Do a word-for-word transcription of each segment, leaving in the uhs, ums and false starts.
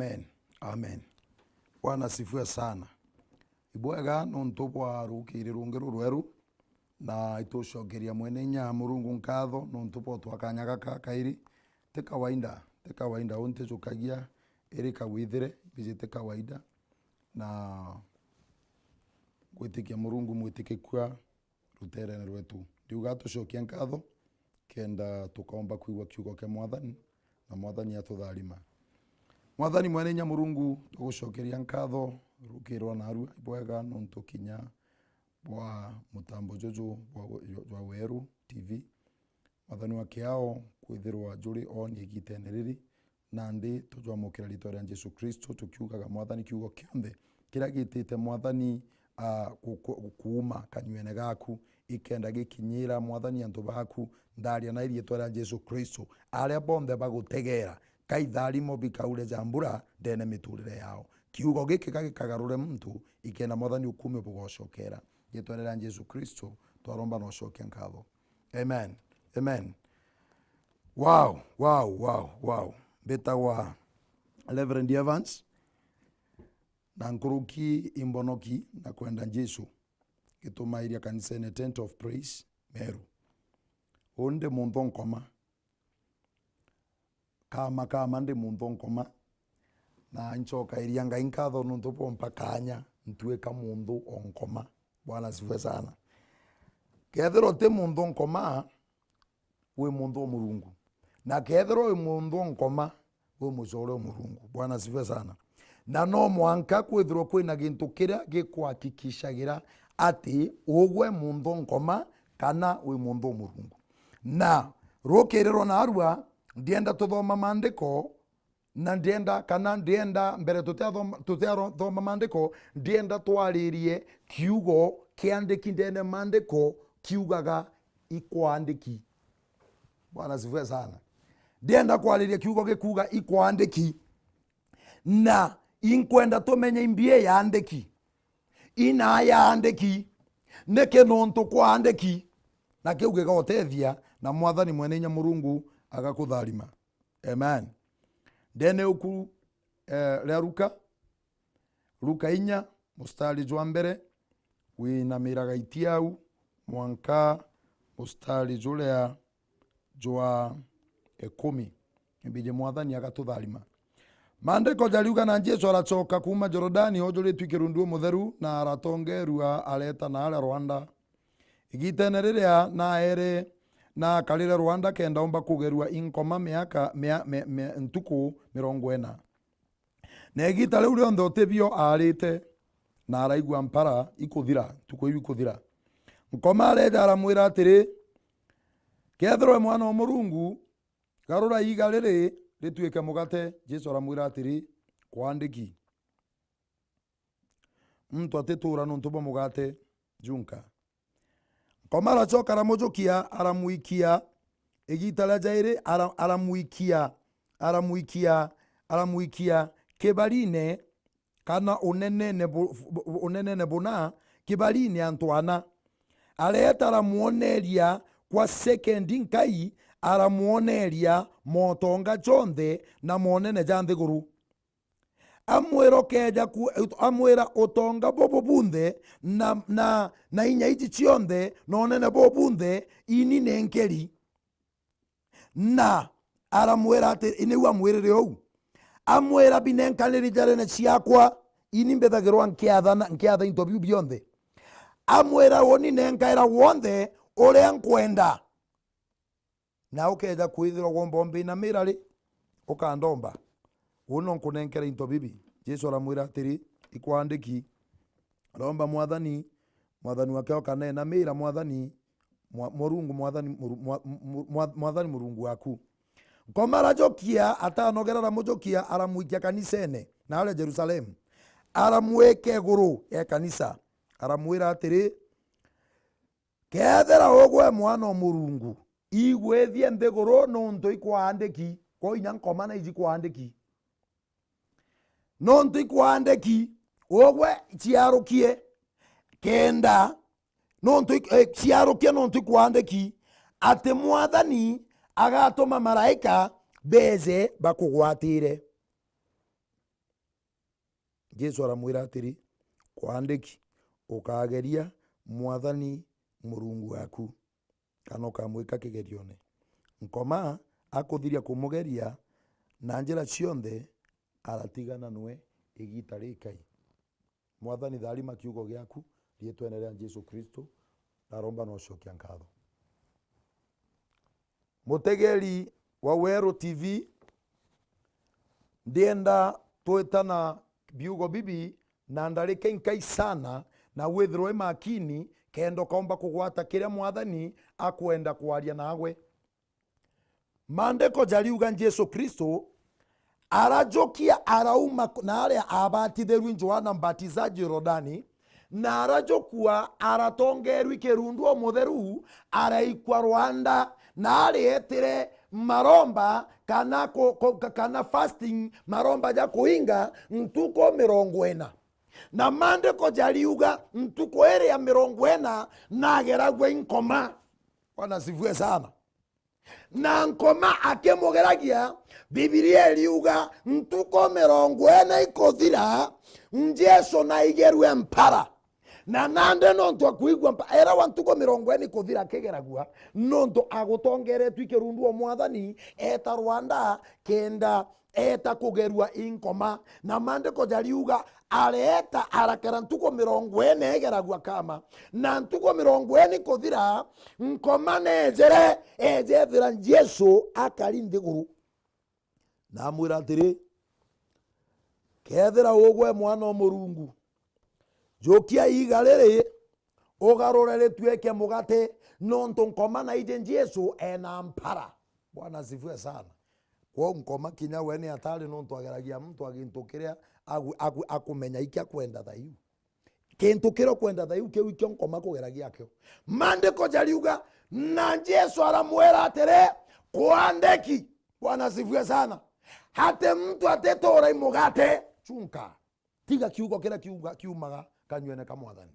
Amen. Amen. Bwana asifiwe sana. Ibwega nontu bwa rukiri rungi rurweru, na itucokeria mwene inya Murungu nkatho nontu bwa twakanya gaka kairi. Ti kawaida, ti kawaida, untijukagia iri kawithire, biji ti kawaida, na ngwitikia Murungu mwitikikua ruterene rwetu. Ndiuga tucokie nkatho, kenda tukaomba kwigua kiugo kia Mwathani, na Mwathani atutharima. Mwathani mwene inya Murungu, tugucokeria nkatho rukiri rwa narua, ibwega nontu kinya bwa mutambo juju bwa, jwa Weru T V. Mwathani wa kiao, kwithirwa juri on igitene riri, nandi tujwamukira ritwa ria Jesu Kristo, tukiugaga, Mwathani, kiugo kionthe kiria gitite, Mwathani, ah, ku-, ku-, kuuma kanywene gaku, ikenda gikinyira, Mwathani, antu baku, ndaria na iriitwa ria Jesu Kristo. Aria bonthe bagutegera, ka itharimo bikaure ja mbura ndene miturire yao. Kiugo giki ka gikagarure muntu, ikenda, Mwathani, ukuume bugocokera. Ritwa ria Jesu Kristo twaromba na ucokia nkatho. Amen. Amen. Wow, wow, wow, wow. Mbitagwa Reverend Evans, na nkuruki imbonoki na kwenda Jesu, gitumairia kanisene Tent of Praise, Meru. Uu ndi muntu nkoma. Kama, kama ndi muntu nkoma, na ncokairia Ngai nkatho nontu bwompa kanya ntuika muntu o nkoma. Bwana asifiwe sana. Kethirwa uti muntu nkoma, wi muntu o Murungu. Na kethirwa wi muntu o nkoma, wi mucore o Murungu. Bwana asifiwe sana. Na no mwanka kwithirwa kwina gintu kiria gikwakikicagira ati ugwe muntu o nkoma kana wi muntu o Murungu. Na rukiri rwa narua, ndienda tuthoma maandiko, na ndienda, kana ndienda, mbere tutiathoma, tutiathoma maandiko, ndienda twaririe kiugo kiandiki ndene maandiko kiugaga ikwaandiki. Bwana asifiwe sana. Ndienda kwariria kiugo gikuuga ikwaandiki. Na inkwenda tumenye imbie yaandiki. Ina yaandiki. Niki nontu kwaandiki. Na kiu gigotethia, na Mwathani Mwene Inya Murungu agakutharima. Amen. Ndene uku, eh, ria Luka, Luka inya, mustari jwa mbere, winamiraga iti au, mwanka mustari juria jwa ikumi. Imbiji Mwathani agatutharima. Maandiko jariuga, na Jesu aracoka kuuma Jorodani, ojuritue kirundu umutheru, na aratongeerua areeta na aria rwanda. Igitene riria naere na akarire rwanda kenda omba kugerua i nkoma miaka, mia-, mia-, mia-, ntuku mirongo ina. Na igita riu rionthe utibio aarite, na araigua mpara ikuthira, ntuku iu ikuthira. Nkoma areeja aramwira atiri, kethirwa wi mwana o Murungu, garura iiga riri rituike mugate. Jesu aramwira atiri, kwaandiki, muntu atituura nontu bwa mugate junka. Nkoma aracoka aramujukia, aramwikia, igita ria jairi, ara-, aramwikia, aramwikia, aramwikia kibarine, kana unenene bu-, bu-, unenene buna, kibarine antu ana. Areeta aramwoneria kwa sekendi nkai, aramwoneria motonga jonthe na monene ja nthiguru. Amwira ukeeja ku-, amwira utonga bubu bunthe na, na, na inya iji cionthe na unene bubu bunthe, ini ni nkeri. Na aramwira ati, niu amwirire uu, amwira, binenkaniri njarene ciakwa, ini mbithagirwa nkiathana, nkiatha into biu bionthe. Amwira, uni nenkaira wonthe uria nkwenda. Na ukeeja kwithirwa womba umbinamira ri, ukandomba. Uu no nkunenkere into bibi. Jesu aramwira atiri, ikwaandiki, romba Mwathani, Mwathani wake ukanenamira Mwathani, mwa-, Murungu Mwathani, Muru-, mwa-, mu-, mwa-, Mwathani Murungu waku. Nkoma arajukia, atanogera aramujukia, aramwikia kanisene, na aria Jerusalemu. Aramwika iguru ya kanisa. Aramwira atiri, kethira ugwe mwana o Murungu, igwithie nthiguru nontu ikwaandiki. Kwou inya nkoma na iji kwaandiki. Nontu ikwaandiki, ugwe ciarukie, kenda, nontu ik-, eh, ciarukie nontu ikwaandiki, ati Mwathani agatuma maraika beeje bakugwatire. Jesu aramwira atiri, "Kwaandiki, ukageria Mwathani Murungu waku, kana ukamwika kigerione." Nkoma akuthiria kumugeria na njira cionthe, aratigana nwe igiita rikai. Mwathani, tharima kiugo giaku riitwene ria Jesu Kristo, ndaromba na ucokia nkatho. Mutegeri wa Weru T V, ndienda twitana biugo bibi na ndarika inkai sana, na withirwe makini, kenda ukaumba kugwata kiria Mwathani akwenda kwaria nawe. Maandiko jariuga Jesu Kristo arajukia, arauma ku-, na aria abatithirue Johana Mbatizaji Yordani, na arajukua, aratongerue kirundu umutheru, araikua rwanda, na arietire maromba kana ku-, ku-, ka-, kana fasting, maromba ja kuinga ntuku mirongo ina. Na maandiko jariuga ntuku iria ya mirongo ina nageragua i Nkoma. Bwana asifiwe sana. Na Nkoma akimugeragia, Bibilia iriuga, ntuku mirongo ina ikuthira, Jesu naigerue mpara. Na nandi nontu akwigua mpa-, era wa ntuku mirongo ina ikuthira akigeragua, nontu agutongeretue i kirundu o Mwathani, eta rwanda, kenda eta kugerua i Nkoma. Na maandiko jariuga, areeta arakara ntuku mirongo ina egeragua kama, na ntuku mirongo ina ikuthira, Nkoma neejere, eejethira Jesu akari nthiguru. Na amwira atiri, "Kethira ugwe Mwana o Murungu, jukia iiga riri, ugarure rituike mugate, nontu Nkoma naiji Jesu ena mpara." Bwana asifiwe sana. Kwou Nkoma kinya we ni atari, nontu ageragia muntu a gintu kiria agu-, agu-, akumenya iki akwenda thayu. Kintu kiria ukwenda thayu, kiu ikio Nkoma akugeragia akio. Maandiko jariuga, na Jesu aramwira atiri, "Kwaandiki." Bwana asifiwe sana. "Ati muntu atituura i mugate junka." Tiga kiugo kiria kiuga-, kiumaga kanywene ka Mwathani.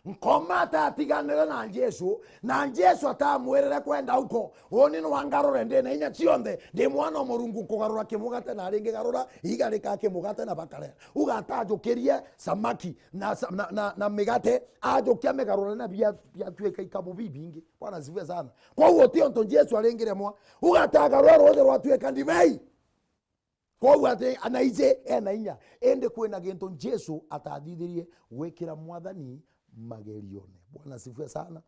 Nkoma atatiganire na Jesu, na Jesu atamwirire kwenda uko. Uni nwangarure ndi na inya cionthe, ndi Mwana o Murungu, nkugarura kimugate na ringi garura, iga rikaa kimugate na bakaria. Ugatajukirie samaki na sa-, na, na, na migate, ajukia migarure na bia, biatuika ikabu bibingi. Bwana asifiwe sana. Kwou uti untu Jesu aringire mwa, ugatagarura ruuthi rwatuika ndibei. Kwou ati anaiji ena inya, indi kwina gintu Jesu atathithirie gwikira Mwathani magerione. Bwana asifiwe sana.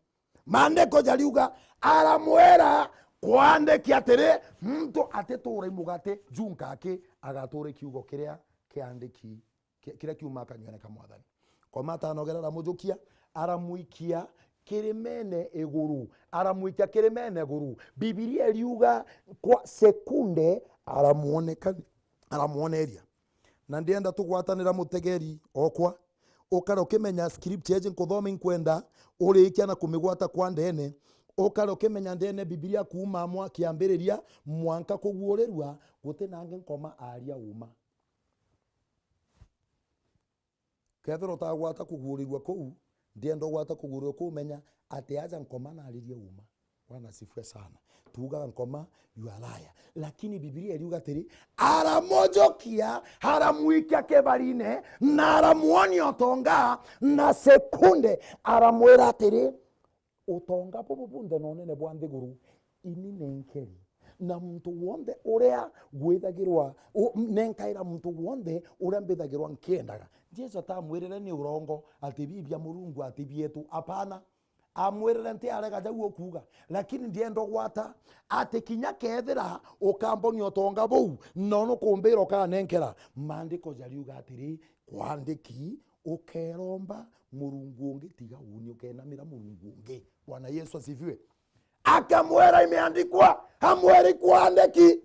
Maandiko jariuga, aramwira, "Kwaandiki atiri, muntu atituura i mugate junka aki, agatuura i kiugo kiria kiandiki, ki-, kiria kiumaa kanywene ka Mwathani." Nkoma atanogera aramujukia, aramwikia kirimene iguru, aramwikia kirimene iguru. Bibilia iriuga kwa sekunde aramwoneka-, aramwoneria. Na ndienda tugwatanira mutegeri okwa, ukare ukimenya script eji nkuthome, inkwenda urikia na kumigwata kwa ndene, ukare ukimenya ndene Bibilia kuuma mwa kiambiriria mwanka kuguurirua, guti nangi Nkoma aria uuma. Kethira utagwata kuguurirua kuu, ndienda ugwata kuguurirua kuu, menya ati aja Nkoma naririe uuma. Bwana asifiwe sana. Tuugaga Nkoma, you are liar. Lakini Bibilia iriuga atiri, aramujukia, aramwikia kibarine, na aramwonia utonga, na sekunde aramwira atiri, "Utonga bubu bunthe na unene bwa nthiguru, ini nenkeri. Na muntu wonthe uria gwithagirwa, u-, nenkaira muntu wonthe uria mbithagirwa nkiendaga." Jesu atamwirire ni urongo ati bibi bia Murungu ati bietu. Apana. Amwirire, "Ntiarega jau ukuuga, lakini ndienda ugwata ati kinya kethira ukambonia utonga buu, na nukumbira ukanenkera." Maandiko jariuga atiri, "Kwaandiki, ukeromba murungu ungi tiga uuni, ukenamira murungu ungi." Bwana Yesu asifiwe. Akamwira, "Imeandikwa," amwiri, "Kwaandiki."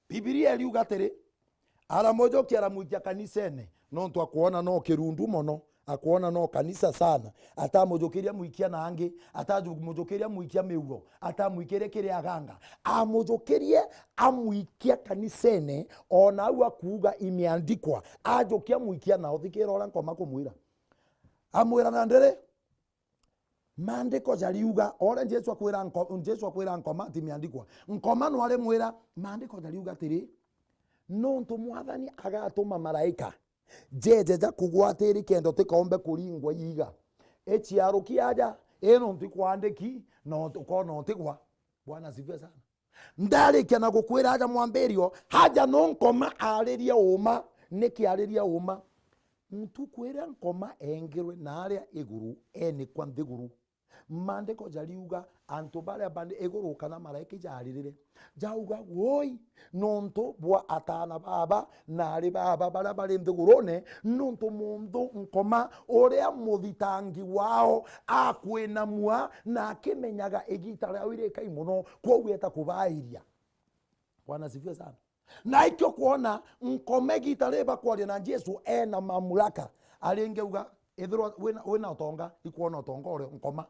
Bibilia iriuga atiri, aramujukia aramwikia kanisene, nontu akwona no kirundu mono, akwona no kanisa sana. Atamujukiria mwikia na angi, atamujukiria mwikia miuro, atamwikirie kiri aganga. Amujukirie, amwikia kanisene, ona au akuuga, "Imeandikwa." Ajukia mwikia na uthikira uria Nkoma kumwira. Amwira, "Na ndiri." Maandiko jariuga, o uria Jesu akwira Nko-, Jesu akwira Nkoma ati, "Imeandikwa." Nkoma no arimwira, maandiko jariuga atiri, "Nontu Mwathani agatuma maraika jeje ja kugwatiri kenda utikaumbe kuringwa iiga. Iciaruki aja, ino ntikwandiki, no uti-, ukona utigwa. Bwana asifiwe sana. Ndarikia na gukwira aja mwambirio, aja no Nkoma aririe uma. Niki aririe uma? Ntuku iria Nkoma engirwe na aria iguru, enikwa nthiguru. Maandiko jariuga, antu baria bari iguru kana maraika ijaririre, jauga, woi, nontu bwa ataana baba na ari baba baria bari nthigurune, nontu muntu Nkoma uria muthitangi wao akwinamua na akimenyaga igita riao irikai mono, kwou eta kubairia. Bwana asifiwe sana. Na ikio kwona Nkoma igita ri bakwaria na Jesu ena mamlaka. Aringi uga, ethirwa wina, wina utonga, ikwona utonga urio Nkoma.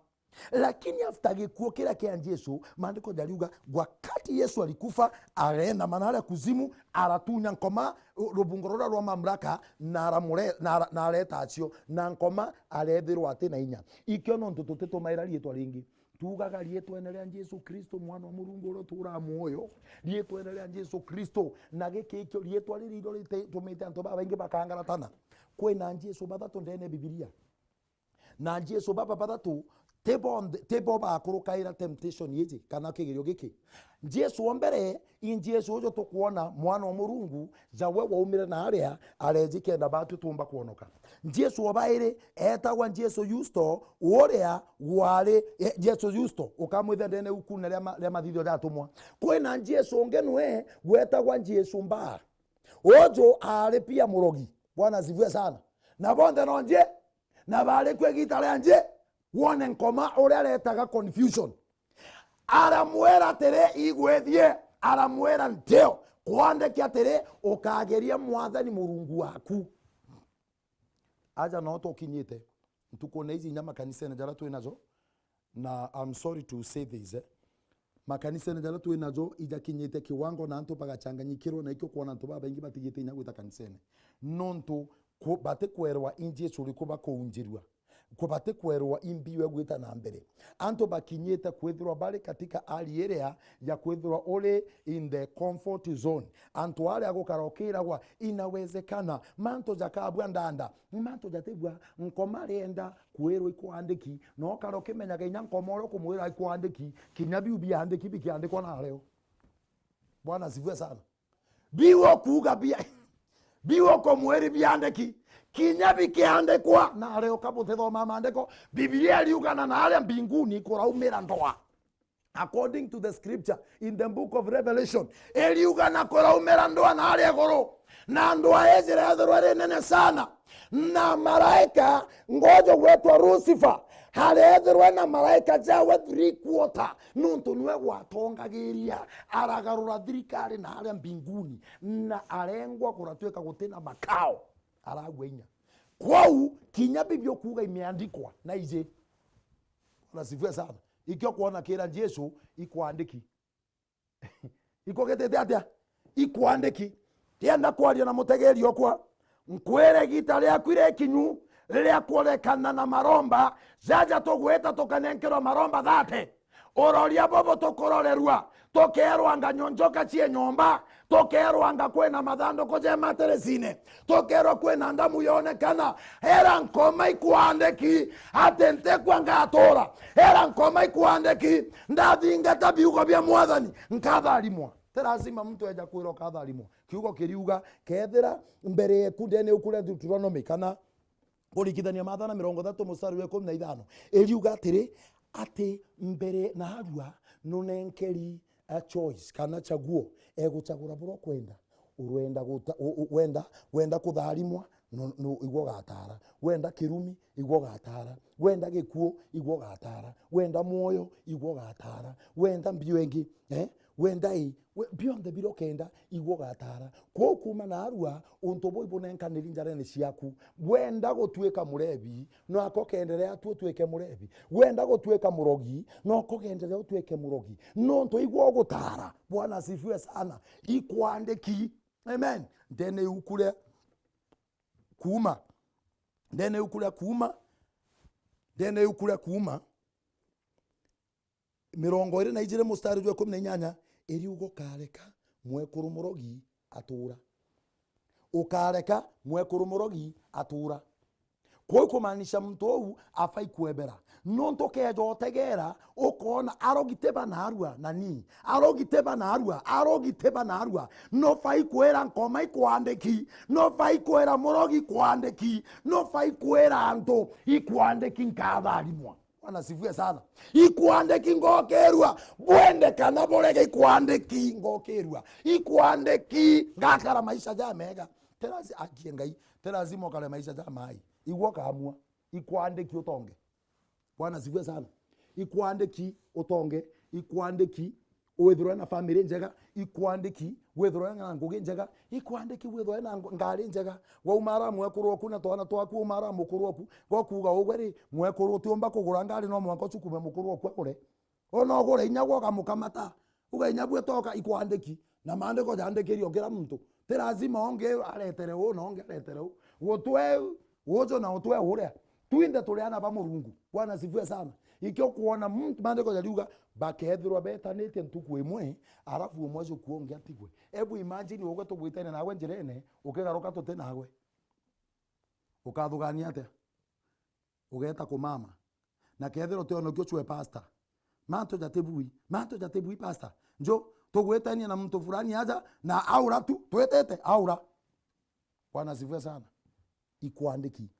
Lakini after gikuo kiria kia Jesu, maandiko jariuga, wakati Yesu alikufa, arenama na aria kuzimu, aratunya Nkoma, rubungo ruria rwa mamlaka, na aramure-, na ara-, na areta acio, na Nkoma arethirwa ati na inya. Ikio nontu tutitumaira riitwa ringi. Tuugaga riitwene ria Jesu Kristo, Mwana wa Murungu uria uturaa muoyo. Riitwene ria Jesu Kristo. Na giki ikio riitwa riri irio ritumite antu babaingi bakangaratana. Kwina Jesu bathatu ndene Bibilia. Na Jesu baba bathatu, ti bo nth-, ti bo bakurukaira temptation iji, kana kigerio giki. Jesu wa mbere, i Jesu uju tukwona, Mwana wa Murungu, jawe waumire na aria, areji kenda batwi tumba kwonoka. Jesu wa bairi, etagwa Jesu Yusto, uria wari, e, Jesu Yusto, ukamwithia ndene ukune ria ma-, ria mathithio ja atumwa. Kwina Jesu ungi nwe, wetagwa Jesu Mbaa. Uju ari pia murogi. Bwana asifiwe sana. Na bonthe no nje, na bari kwi igita ria nje, wone Nkoma uria aretaga confusion. Aramwira atiri, igwithie, aramwira ndio, kwandiki atiri, ukageria Mwathani Murungu waku. Aja no tukinyite ntukune iji inya makanisene jaria twi najo, na I'm sorry to say this, eh. Makanisene jaria twi najo ijakinyite kiwango na antu bagachanganyikirwa, na ikio kwona antu babaingi batigite inya gwita kanisene. Nontu ku-, batikwerwa i Jesu uriku bakuunjirua. Ku-, batikwerwa i mbiu egwita na mbere. Antu bakinyite kwithirwa bari katika hali iria ya kwithirwa uri in the comfort zone. Antu aria gukara ukiragwa, inawezekana, mantu jakabua ndanda, mantu jatigua. Nkoma arienda kwirwa ikwandiki, na ukara ukimenyaga inya Nkoma uria ukumwira ikwandiki, kinya biu biandiki bikiandikwa na ario. Bwana asifiwe sana. Biu ukuuga bia-, biu ukumwiri biandiki, kinya bikiandikwa na ario. Kabutithoma maandiko, Bibilia iriugana na aria mbinguni kuraumira ndwaa. According to the scripture in the book of Revelation, iriuga na kuraumira ndwaa na aria iguru, na ndwaa iji irethirwa iri nene sana, na maraika ngojo gwetwa Lucifer arethirwa na maraika jawe three quarter, nontu niwe gwatongagiria, aragarura thirikari na aria mbinguni, na arengwa kuratuika gutina makao, aragua inya. Kwou kinya bibi ukuuga imeandikwa na iji. Bwana asifiwe sana. Ikio kwona kira Jesu ikwandiki. Ikugitite atia? Ikwandiki. Ndienda kwaria na mutegeri okwa. Nkwire igita riaku irikinyu ria kurekana na maromba jaja tugwita tukanenkerwa maromba thate. Uroria bobo tukurorerua, tukerwanga nyonjoka cie nyomba, tukerwanga kwina mathanduku je materesine, tukerwa kwina ndamu yonekana. Era Nkoma ikwandiki ati ntikwa ngatura. Era Nkoma ikwandiki ndathingata biugo bia Mwathani nkatharimwa. Ti lazima mtu eja kwira ukatharimwa. Kiugo kiriuga, kethira mbere yeku ndene yukuria Deuteronomy kana Kurikithania Mathana mirongo ithatu mustari wa ikumi na ithano, iriuga atiri, ati mbere naarua nunenkeri a choice, kana chaguo, eguchagura buria ukwenda. Urwenda guta-, u-, u-, wenda, wenda kutharimwa, no, no, igwe ugatara. Wenda kirumi, igwe ugatara. Wenda gikuo, igwe ugatara. Wenda mwoyo, igwe ugatara. Wenda mbio ingi, eh? Wenda i, we, bionthe biria ukenda, igwe ugatara. Kwou kuuma naarua, untu buu ibunenkaniri njarene ciaku. Wenda gutuika murebi, nako kenderea tu utuike murebi. Wenda gutuika murogi, nako kenderea utuike murogi. Nontu igwe ugutara. Bwana asifiwe sana. Ikwandiki. Amen. Ndene iuku ria Kuuma. Ndene iuku ria Kuuma. Ndene iuku ria Kuuma. Mirongo iri na ijiri mustari jwa ikumi na inyanya, iriuga ukareka mwekuru murogi atura. ukareka mwekuru murogi atura. Kwou kumaanisha muntu uu afai kwebera. Nontu ukeeja utegeera, ukoona arogi ti banaarua na ni. Arogi ti banaarua, arogi ti banaarua. Nufai kwira nkoma ikwandiki, nufai kwira murogi ikwandiki, nufai kwira antu ikwandiki nkatharimwa. Bwana asifiwe sana. Ikwandiki ngokirua, bwende kana burege ikwandiki ngokirua. Ikwandiki ngakara maisha jamega. Terazi akie Ngai, terazi mokare maisha jamai. Igua kamua. Ikwandiki utonge. Bwana asifiwe sana. Ikwandiki utonge, ikwandiki withirwe na family njega, ikwandiki withirwe na ngugi njega, ikwandiki withirwe na ngo-, ngari njega. Waumara mwekuru oku na twana twaku, umara mukuru oku, gokuga ugwe ri, mwekuru utiumba kugura ngari, no mwanka ucukume mukuru oku agure. Ona ugure inya gwe ukamukamata, uga inya bwe toka ikwandiki. Na maandiko jaandikirio kila muntu. Ti lazima ungi aretere uu na ungi aretere uu. Gutwe uju na utwe uria. Twinthe turi ana ba Murungu. Bwana asifiwe sana. Ikio kuona muntu, maandiko jariuga, bakethirwa betanitie ntuku imwe, arafu umwe ajuku ungi atigwe. Ebu imagine ugwe tugwitene nawe njirene, ukigaruka tuti nawe. Ukathugania atia? Ugeeta kumama. Na kethira utionokio cwe pastor. Mantu jatibui, mantu jatibui pastor. Njo, tugwitania na muntu fulani aja, na aura tu, twitite, aura. Bwana asifiwe sana. Ikwandiki.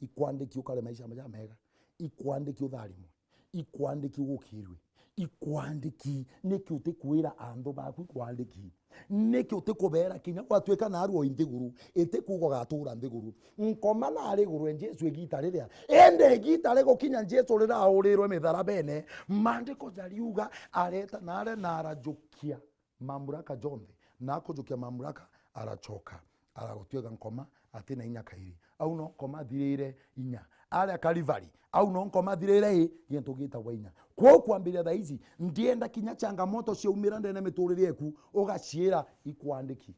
Ikwandiki ukare maisha maja mega. Ikwandiki utharimwe. Ikwandiki ugukirwe. Ikwandiki, niki utikwira anthu baku ikwandiki? Niki utikubeera kinya gwatuika naarua oi nthiguru, itikuuga ugatuura nthiguru? Nkoma naarigurwe Jesu igiita riria, indi igiita rigukinya Jesu riraurirwe mitharabene, maandiko jariuga areeta naare na arajukia mamuraka jonthe, na akujukia mamuraka arachoka. Aragutuika nkoma atina inya kairi. Au no nkoma athirire inya. Aria Kalivari, au no nkoma athirire i, gintu gitagwa inya. Kwou kwambiria thaa ici, ndienda kinya changamoto ciaumira ndene miturire eku, ugaciira ikwandiki.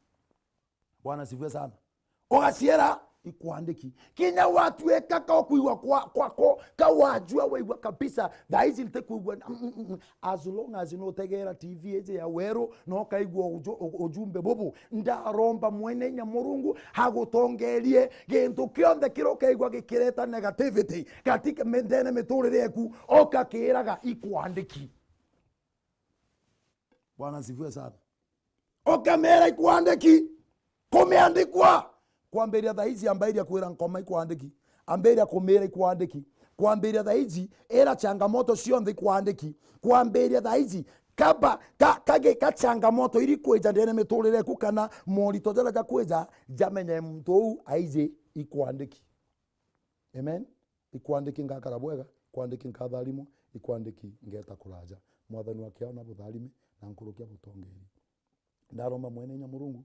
Bwana asifiwe sana. Ugaciira ikwandiki. Kinya watuika ka ukwigua kwa, kwako, ka wajua waigua kabisa, thaa ici ntikwigua, mm, mm, mm. As long as nutegeera T V iji ya Weru, na ukaigua uju-, u-, ujumbe bubu, ndaromba Mwene Inya Murungu agutongerie gintu kionthe kiria ukaigua gikireta negativity katika mi-, ndene miturire eku, ukakiiraga ikwandiki. Bwana asifiwe sana. Ukameera ikwandiki. Kumeandikwa. Kwambiria thaa ici ambairia kwira nkoma ikwandiki. Ambairia kumeera ikwandiki. Kwambiria thaa ici ira changamoto cionthe ikwandiki. Kwambiria thaa ici kaba, ka, kage, ka changamoto iri kwija ndene miturire eku kana morito jaria jakwija, jamenye muntu uu aiji ikwandiki. Amen. Ikwandiki ngakara bwega, ikwandiki nkatharimwa, ikwandiki ngeta kuraja. Mwathani wa kiao na butharime na nkurukia butongeeri. Ndaromba Mwene Inya Murungu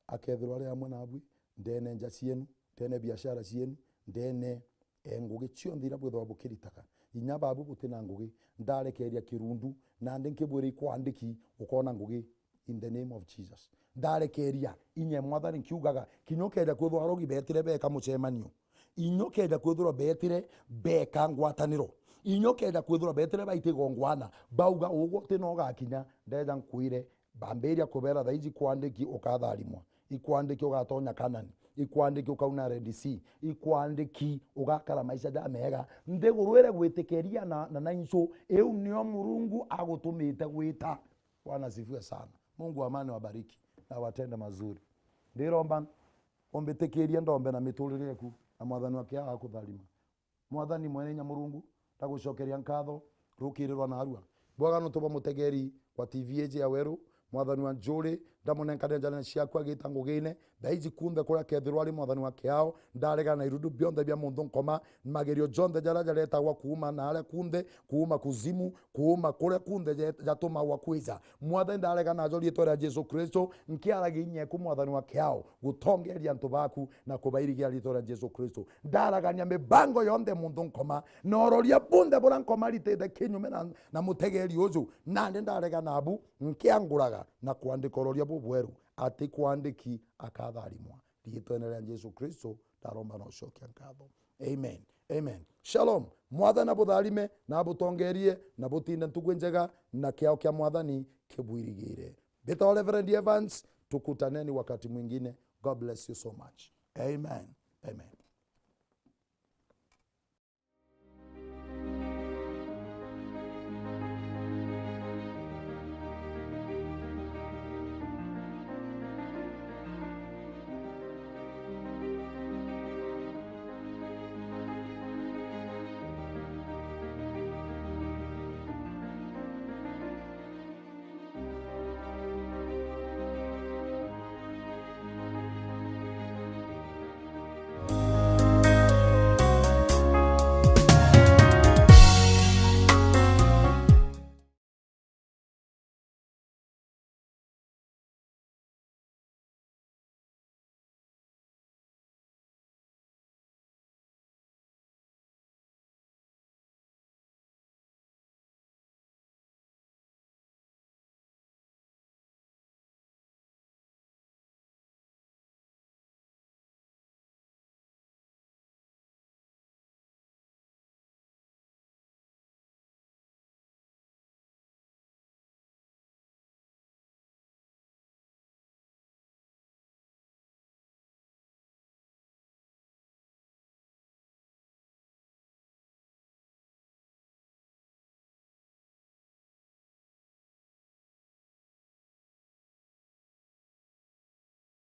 akethirwa ari amwe nabui, ndene nja cienu, ndene biashara cienu, ndene, eh, ngugi cionthe iria bwithagwa bukiritaga. Inya babu buti na ngugi, ndarekeria kirundu, nandi nkibwira ikwandiki, ukona ngugi in the name of Jesus. Ndarekeria inya Mwathani nkiugaga, kinya ukeja kwithirwa arogi betire beka mucemanio, inya ukeja kwithirwa betire beka ngwataniro, inya ukeja kwithirwa betire baita igongwana, bauga, ugwe uti na ugakinya, ndeja nkwire, bambiria kubera thaa iji ikwandiki ukatharimwa, ikwandiki ugatonya Kanani, ikwandiki ukauna Red Sea, ikwandiki ugakara maisha jamega. Nthiguru iria gwitikiria na, na, na incu, iu nio Murungu agutumite gwita. Bwana asifiwe sana. Mungu wa amani wabariki na watende mazuri. Ndiromba umbitikirie ndombe na miturire yaku, na Mwathani wa kiao akutharima. Mwathani Mwene Inya Murungu, ndagucokeria nkatho rukiri rwa narua. Bwega nontu bwa mutegeri wa T V iji ya Weru, Mwathani wa njuri, ndamunenkania njara ciaku agita ngugine. Thaa iji kunthe kuria kethirwa ari, Mwathani wa kiao, ndaregana na irundu bionthe bia muntu nkoma, magerio jonthe jaria jaretagwa kuuma na aria kunthe, kuuma kuzimu, kuuma kuria kunthe je-, jatumagwa kwija. Mwathani, ndaregana najo riitwa ria Jesu Kristo, nkiaragia inya eku, Mwathani wa kiao, gutongeria antu baku na kubairigia riitwa ria Jesu Kristo. Ndaragania mibango yonthe muntu nkoma, na uroria bunthe buria nkoma ritite kinyume na, na mutegeri uju, nandi ndarega nabu, nkianguraga na kwandika uroria bubweru, ati kwandiki akatharimwa. Riitwene ria Jesu Kristo ndaromba na ucokia nkatho. Amen. Amen. Shalom. Mwathani abutharime na abutongerie na butinde ntuku njega na kiao kia Mwathani kibwirigire. Mbitagwa Reverend Evans, tukutaneni wakati mwingine. God bless you so much. Amen. Amen.